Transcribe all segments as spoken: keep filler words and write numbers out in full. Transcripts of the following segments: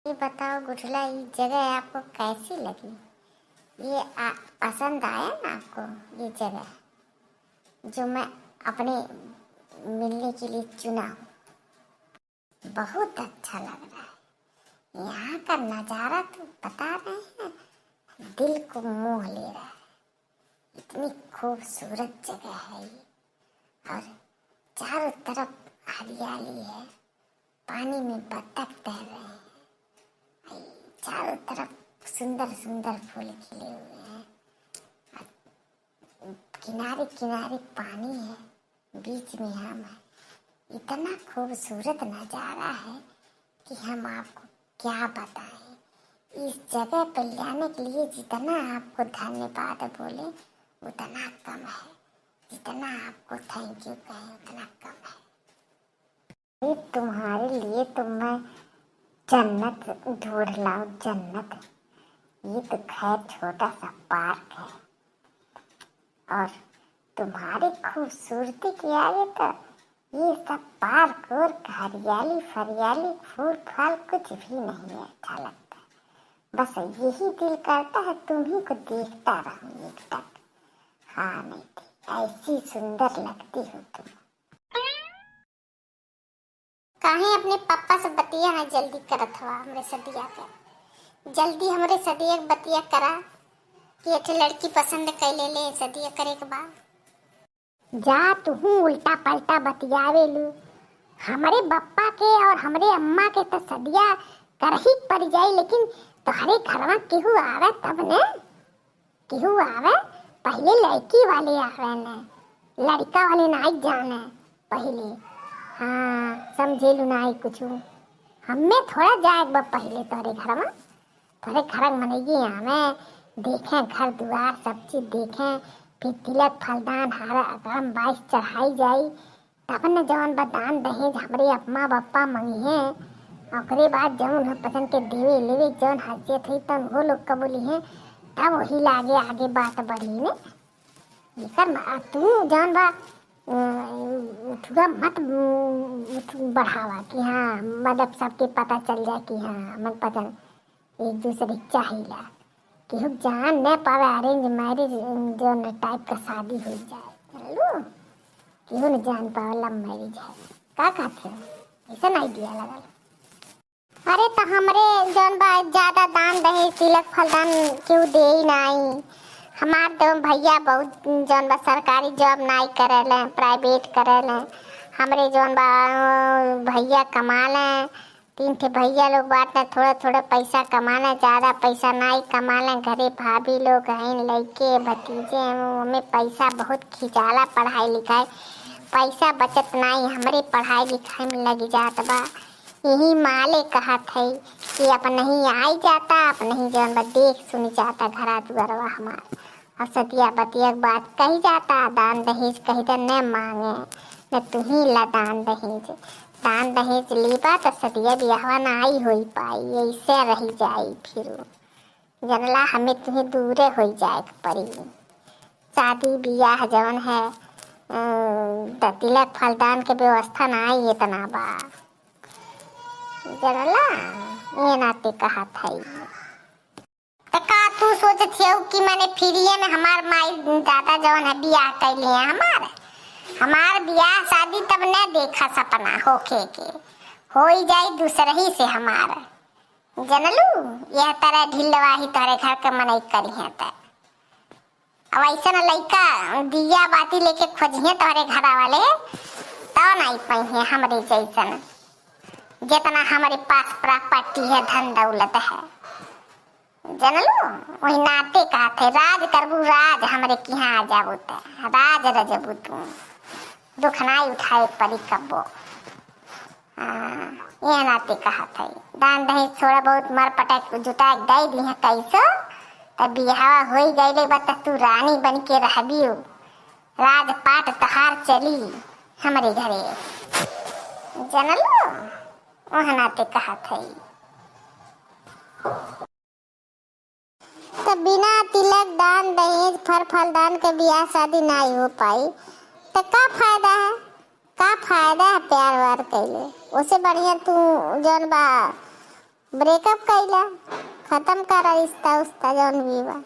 ये बताओ गुठला, ये जगह आपको कैसी लगी? ये आ, पसंद आया ना आपको ये जगह, जो मैं अपने मिलने के लिए चुना हूँ? बहुत अच्छा लग रहा है। यहाँ का नज़ारा तो बता रहे हैं, दिल को मोह ले रहा है। इतनी खूबसूरत जगह है ये, और चारों तरफ हरियाली है, पानी में बत्तख तैर रहे हैं, चारों तरफ सुंदर सुंदर फूल खिले हुए हैं, और किनारे किनारे पानी है, बीच में हम हैं। इतना खूबसूरत नज़ारा है कि हम आपको क्या बताएं। इस जगह पर लाने के लिए जितना आपको धन्यवाद बोले, उतना कम है। जितना आपको thank you कहें, उतना कम है। अरे, तुम्हारे लिए तो मैं जन्नत ढूंढ लाऊं, जन्नत। ये तो खैर छोटा सा पार्क है, और तुम्हारी खूबसूरती के आगे तो ये सब पार्क और हरियाली फरियाली, फूल फाल कुछ भी नहीं है अच्छा लगता। बस यही दिल करता है तुम्ही को देखता रहूं एक टक। हाँ नहीं थी, ऐसी सुंदर लगती हो तुम। काहे अपने पापा से बतिया ना जल्दी करत हवा हमरे सदिया के। जल्दी हमरे सदिया के बतिया करा कि एक ठे लड़की पसंद कैले ले सदिया करे के बा। जा तुहू उल्टा पलटा बतियावे लू। हमरे बप्पा के और हमरे अम्मा के तो सदिया करही के पड़ जाई, लेकिन तोहरे घरवा केहू आवे तब ने। केहू आवे, पहिले लड़की वाले आवे ने, लड़का वाले नाई जाने पहिले। हाँ, समझे लू नाई कुछ। हमें थोड़ा जाए बा पहिले तोरे घर में, तोरे घर में मनई आवे, देखें घर दुआर सब चीज देखें, फिर तिलक फलदान हार अगरम बाइस चढ़ाई जाई, तब न जौन बा दान दहेज हमरे अम्मा बप्पा मंगिहें, ओकरे बाद जौन हो पसंद के देवे लेवे जौन हैसियत होई तौन वो लोग कबूलिहें, तब वही लागे आगे बात बढ़ी ने। एकर म-, आ तू जौन बा, अ, उठुआ मत, उम, उठ-, बढ़ावा कि हाँ, मतलब सबके पता चल जाए कि हाँ, मनपसंद एक दूसरे के चाहिला। केहू जान न पावे arrange marriage, जौन type का शादी हो जाए, जानलू? केहू न जान पावे love marriage है। का कहत है? ऐसन idea लगल। अरे, त हमरे जौन बा, ज्यादा दान दहेज, तिलक फलदान केहू देई नाई। हमार तो भैया बहुत जौन बा, सरकारी job नाई करेले, private करेले। हमरे जौन बा, भैया कमाले, तीन ठे भैया लोग बाटे, थोड़ा थोड़ा पैसा कमाले, ज्यादा पैसा नाई कमाले। घरे भाभी लोग हईन, लइके भतीजे हैं, ओमे पैसा बहुत खिंचाला पढ़ाई लिखाई, पैसा बचत नाई, हमरे पढ़ाई लिखाई में लग जात बा। यही माले कहत है कि अपनही आई जाता, अपनही जौन बा देख सुनी जाता घरा दुआरवा हमार। अब सदिया बतिया के बात कही जाता, दान दहेज कही दे न मांगे, न तुही ला दान दहेज। दान दहेज लेबा त सदिया बियाहवा ना आई होई पाई, ऐसे रही जाई फिर। जनला हमें तुही दूरे होई जाए के पड़ी। शादी बियाह जौन है, अ, त तिलक फलदान के व्यवस्था ना आई इतना बा। जनला, ये नाते कहत है। त का तू सोचत हऊ कि माने फ्रीए में हमार माई दादा जौन है बियाह कैले हैं हमार? हमार बियाह शादी तब न देखा सपना होखे के, होई जाई दूसरही से हमार। जनलू, यह तरह ढिलवाही तोहरे घर के मनई करिहें त। अब ऐसन लइका दिया बाती लेके खोजिहें तोहरे घरा वाले, तौ नाई पइहें हमरे जैसन। जितना हमरे पास property है, धन दौलत है, जनलू, वही नाते कहत है, राज करबू राज, हमरे किहाँ आ जाबू त राज रजबू तू, दुख नाई उठाए पड़ी कब्बो। हाँ, यह नाते कहत है, दान दहेज थोड़ा बहुत मर पटक जुटा के दे दिहे कैसो, त बियाहवा होई गईले बा त तू रानी बन के रहबियो, राजपाट तहार चली हमरे घरे। जनलू, वह नाते कहत है। त बिना तिलक, दान, दहेज, फर फलदान के बियाह शादी नाई हो पाई, त का फायदा है? का फायदा है प्यार व्यार कैले? ओसे बढ़िया तू जौन बा, breakup कइला, खतम करा रिश्ता उश्ता जौन भी बा।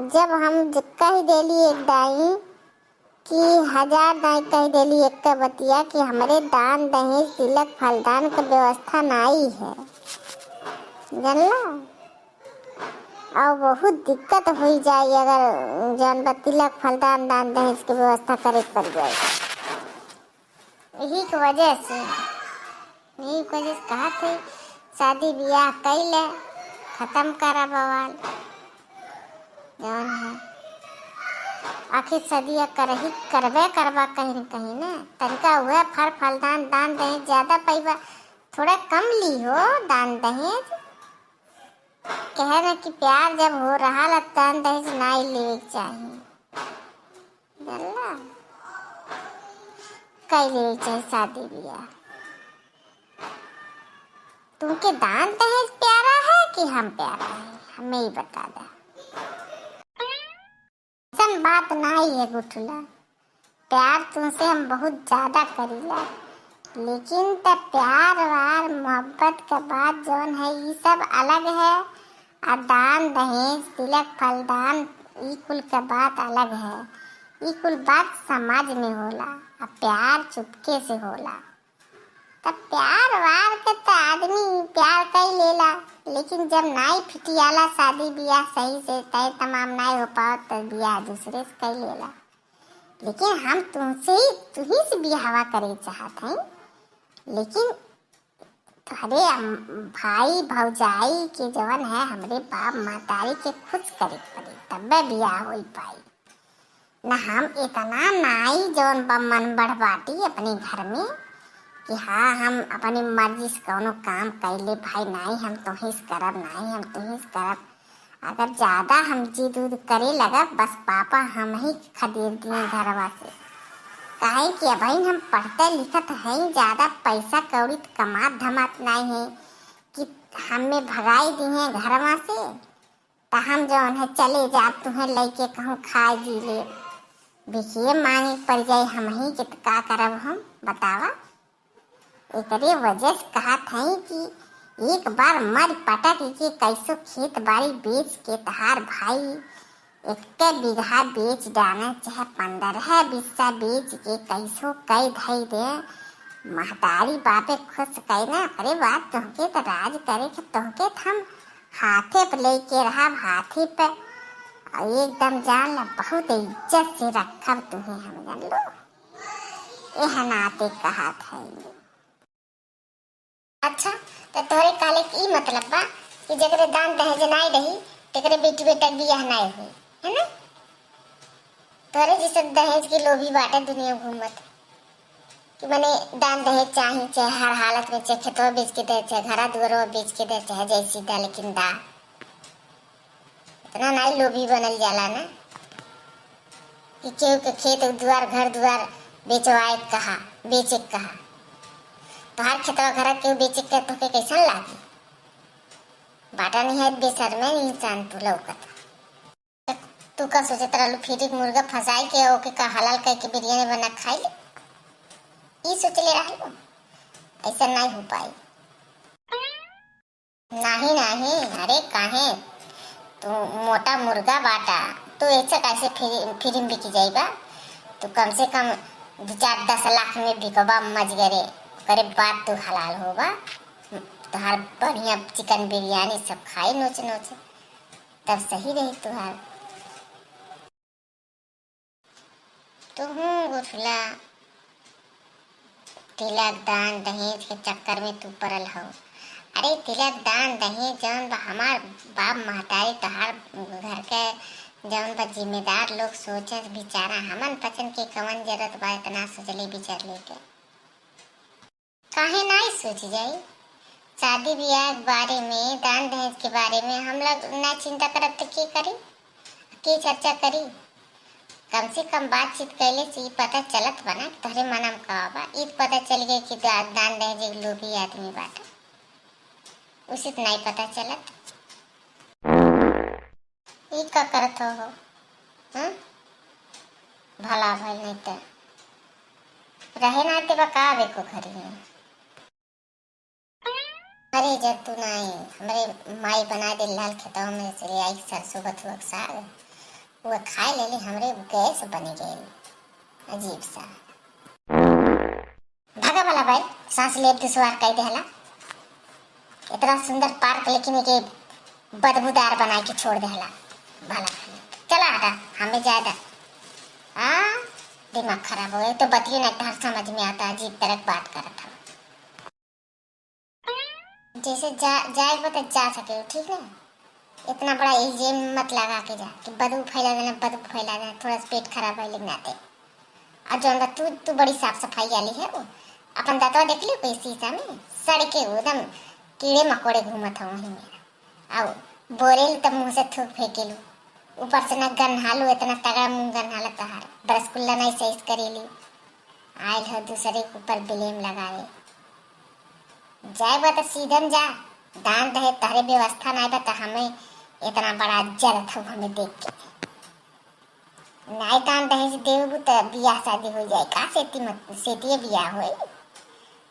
जब हम ज-, कहि देली एक दाई कि हजार दाई कहि देली एक बतिया कि हमरे दान दहेज तिलक फलदान क व्यवस्था नाई है, जानला? अउर बहुत दिक्कत होइ जाई अगर जौन बा तिलक फलदान दान दहेज क व्यवस्था करे क पड़ जाई। यही के वजह से, यही के वजह से कहत है, शादी बियाह कइले, खतम करा बवाल। जौन है, आखिर सदिया करही, करबे करबा कहीं न कहीं न। तनिका उहे फल, फलदान, दान दहेज ज्यादा पइबा, थोड़ा कम लिहो दान दहेज। कहे न कि प्यार जब हो रहा ला, दान दहेज नाई लेवे के चाही। जानला? कइ लेवे के चाही शादी बियाह। तुमके दान दहेज प्यारा है कि हम प्यारा है, हमें ही बता दा। अइसन बात नाई है गुठला, प्यार तुमसे हम बहुत ज्यादा करीला, लेकिन त प्यार वार मोहब्बत के बात जौन है, ई सब अलग है। आ दान दहेज, तिलक फलदान, ई कुल के बात अलग है। ई कुल बात समाज में होला, आ प्यार चुपके से होला। त प्यार वार के त आदमी प्यार कइ लेला, लेकिन जब नाई फिटियाला शादी बियाह सही से तय तमाम नाई हो पावत, त बियाह दूसरे से कइ लेला। लेकिन हम तुमसे ही, तुही से बियाहवा करे चाहत हई, लेकिन तोहरे अम-, भाई भौजाई के जवन है, हमरे बाप महतारी के खुश करे के पड़ी, तब्बे बियाह होई पाई। न हम इतना नाई जौन बा मन बढ़ बाटी अपने घर में कि हाँ, हम अपनी मर्जी से कौनो काम कइले भाई, नाई हम तोहिस करब, नाई हम तोहिस करब। अगर ज्यादा हम जिद उद करे लगब, बस पापा हम ही खदेड़ दिए घरवा से। काहे कि अबहिन हम पढ़ते लिखत हई, ज्यादा पैसा कौड़ी त कमात धमात नाई है कि हमें भगाई दिहे घरवा से। त हम जौन है चले जाब, तुहें लइके कहूँ खाए जी ले, भिखिए मांगे पड़ जाए हमही के, त का करब हम, बतावा? एकरे वजह से कहत हई कि एक बार मर पटक के कैसो खेत बाड़ी बेच के तहार भाई एक बीघा बेच डाले, चाहे पन्द्रह बिस्सा बेच के कैसो कई धई दे, महतारी बापे खुश कई ना। अरे बात तोहके त राज करे के, तोहके त हम हाथे पे लेके रहब, हाथी पे। और एकदम जान ला, बहुत इज्जत से रखब तुहे हम, जान लो। एह नाते कहत हई। अच्छा, त तोहरे कहले के ई मतलब बा कि जेकरे दान दहेज नाई रही, तेकरे बेटी बेटा के बियाह नाई होई, है ना? तोहरे जैसे दहेज के लोभी बाटे दुनिया घूमत, कि मने दान दहेज चाही, चाहे हर हालत में, चाहे खेतवा बेच के दे, चाहे घरा दुआरवा बेच के दे, चाहे जैसी दा, लेकिन दा। इतना नाई लोभी बनल जाला ना कि केहू के खेत दुआर, घर दुआर बेचवाए के कहा, बेचे के कहा। तोहार खेतवा घर केहू बेचे के कहे, तोहके कैसन लागी? बाटा निहायत बेशर्म इंसान तू लौकत। तू का सोचत रहलू, फ्री के मुर्गा फंसाई के ओके का हलाल कह के बिरयानी बना खाई ले? ई सोचले रहलू? ऐसा नाई हो पाई। नाही, नाही, अरे काहे? तू मोटा मुर्गा बाटा, तू ऐसे कैसे फ्री, फ्री में बिक जाइबा? तू कम से कम दो चार दस लाख में बिकबा मजगरे, ओकरे बाद तू हलाल होबा। तोहार बढ़िया चिकन बिरयानी सब खाई नोच नोच, तब सही रही तोहार। तुहूँ गुठला, तिलक दान दहेज के चक्कर में तू पड़ल हौ। अरे तिलक दान दहेज जौन बा, हमार बाप महतारी तोहार घर के जौन बा जिम्मेदार लोग सोचे बिचारा, हमन बचन के कवन जरूरत बा इतना सोचले बिचरले के। काहे नाई सोच जाई? शादी ब्याह के बारे में, दान दहेज के बारे में हम लोग ना चिंता करब त के करी? के चर्चा करी? कम से कम बातचीत कैले से ई पता चलत बा ना कि तोहरे मनम का बा। ई त पता चल गए कि दा-, दान दहेज एक लोभी आदमी बाटे। उसे त नाई पता चलत। ई का करत हो, हो? हं? भला भइल, नहीं त रहे ना देबा का अब एको घरी में। अरे, जब तू नाई हमरे माई बनाए दे लाल खेतवा में से ले आई सरसों बथुआ के साग, वो खाए लेली, हमरे गैस बन गई। अजीब सा। भागा भला बैल, सांस लेब दुश्वार कई देहला। इतना सुंदर पार्क, लेकिन एके बदबूदार बनाए के छोड़ देहला। भला, चला हटा, हमें जाए दा। आ, दिमाग खराब हो गया, तो बतियो ना तहार समझ में आता, अजीब तरह के बात करत हवा। जैसे जा, जाए के बा तो जा सके, ठीक ना? इतना बड़ा इल्जाम मत लगा के जा कि बदबू फैला देना, बदबू फैला देना, थोड़ा सा पेट खराब है, लेकिन आते। और जौन बा तू, तू बड़ी साफ सफाई वाली है वो। अपन दतवा देख लियो कोई शीशा में, सड़ के एकदम कीड़े मकोड़े घूमत हो वहीं में। आओ, बोलेल तब मुंह से थूक फेंकेलू। ऊपर से ना गन्हालू, इतना तगड़ा मुंह गन्हाला तहार। रसगुल्ला नहीं सही से करेली। आयल हो दूसरे के ऊपर blame लगावे। जाए बा तो सीधन जा, दान दहेज तहरे व्यवस्था नाई बा, तो हमें इतना बड़ा जरत हो हमें देख के। नाई दान दहेज देबू तो बियाह शादी हो जाए का? सेती मत, सेतिये बियाह होई।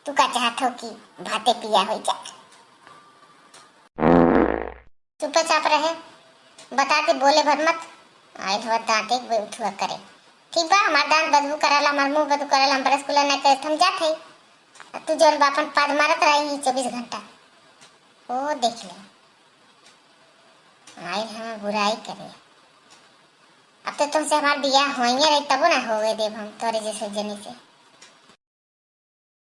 तू का चाहत हो कि भाते पिया हो जा? चुपे चाप रहे, बता दे, बोले भर मत। आइल हवा दांते एक बेर उठुआ करे। ठीक बा, हमार दांत बदबू कराला, हमार मुंह बदबू कराला, हम brush कुला नहीं करे, हम जात हई। आ तू जौन बा अपन पाद मारत रही चौबीस घंटा। ओ देख ले, आइल हमें बुराई करे। अब तो तुमसे हमार बियाह होइए रही, तबो ना होवे देब हम तोरे जैसे जनी से।